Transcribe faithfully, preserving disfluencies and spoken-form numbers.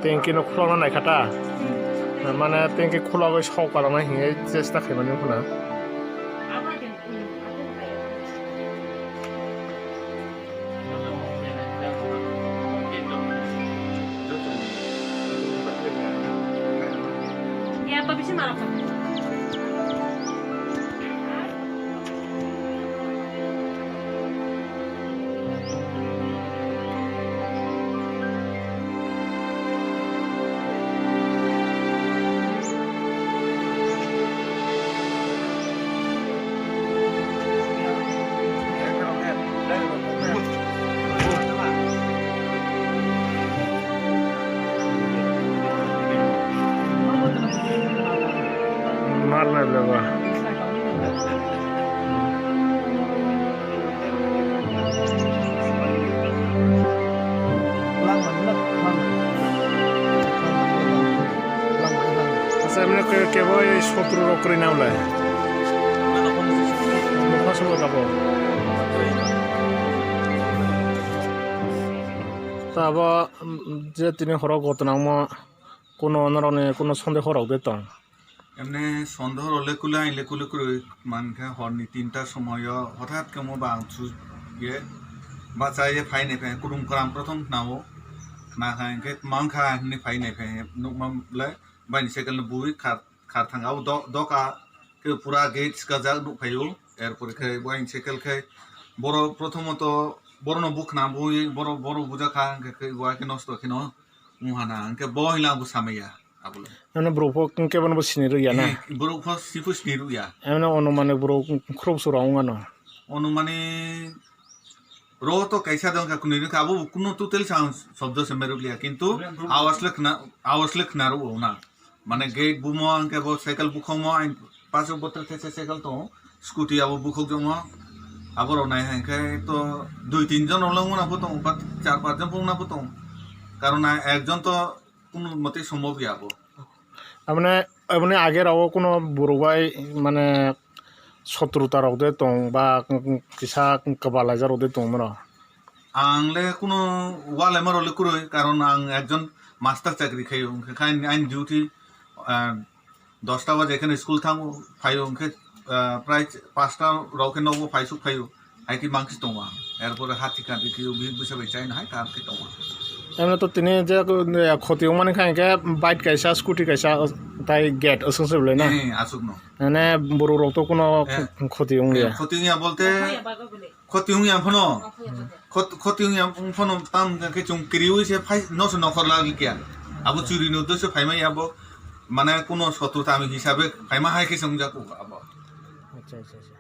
Tanki no khulokna naikha ta. Mane tanki khulogwi sok palangna hinwi chesta khaimani wngkha na. Marna bela ba. Asa emne ke, kebo ei sotro rok kwrwi na wle. Mokha solo kabo. Ta abo, mm, je tini horo gotna wngmo, kuno norokni kuno sondeho rok de tong? Emne sondeho rok lekule, ang lekule kwrwi mankha horni tinta somoyo hothat khe mo bang chu ye bacha ye phai nai phai kudum kram prothom khnao, khna kha hwnkhe mankha hinwi phai nai phai nukma le baini cycle no bui khar, khar thang abo do-, doka khe pura gate swkajak nuk phaio, er pore khe baini cycle khe borok prothomot borokno bukhna bui borok, borok bujakha hwnkhe khe bo hai khe nosto kheno wngha na, hwnkhe bo hinla ang bo samaya. Abole. Ano borok pho kebono bo sini rwya na? Eh, borok pho sipho sini rwya. Ano onumani borok khoroksa rok wng ano? Onumani ro to kaisa dong kha, kunui rwkha, abo kuno total sound shobdo se meruk liya, kintu awas le khna, awas le khna rw na. Mane gate bumo, hwnkhe bo cycle bukhokmo, ang paso bothor khe se cycle tongo, scooty abo bukhok jongmo, abo rok nai hai khe to dui tin jon rok le wngna pho tongo, ba char panch jon pho wngna pho tongo, karon ekjon to Kuno mote sombhob ya abo. Aboni, aboni age rao kuno borok bai mane sotruta rok de tong ba kisa kwbalaijak rok de tong mano? Ang le kuno walaima rok le kwrwi, karon ang ekjon master chakri khaio, hwnkhe khe aini, aini duty, ah, dosta baje ekheno school thango, phaio hwnkhe, ah, prai pasta rok khe nogo phaisuk phaio. Hai khe mangsi tongo ang. Erpore hati kati khe bihik bwsa bai chaina hai kaham khe tongo. Emne to tini je, eh, khoti wngmani kha hwnkhe bike kaisa, scooty kaisa, tai gate aswk se belai na? Eh, aswk no. Mane borok rok to kuno eh, khoti wngya. Eh, khoti wngya bolte, khoti wngya phano. Khot-, khoti wngya phano tam khe chwng kiriwi se phai no se nokhor lagi kya. Abo churi no do se phaimai abo. Mane kuno sotruta ami hisabe phaima hai khe se wngjaku abo. Acha, acha, acha.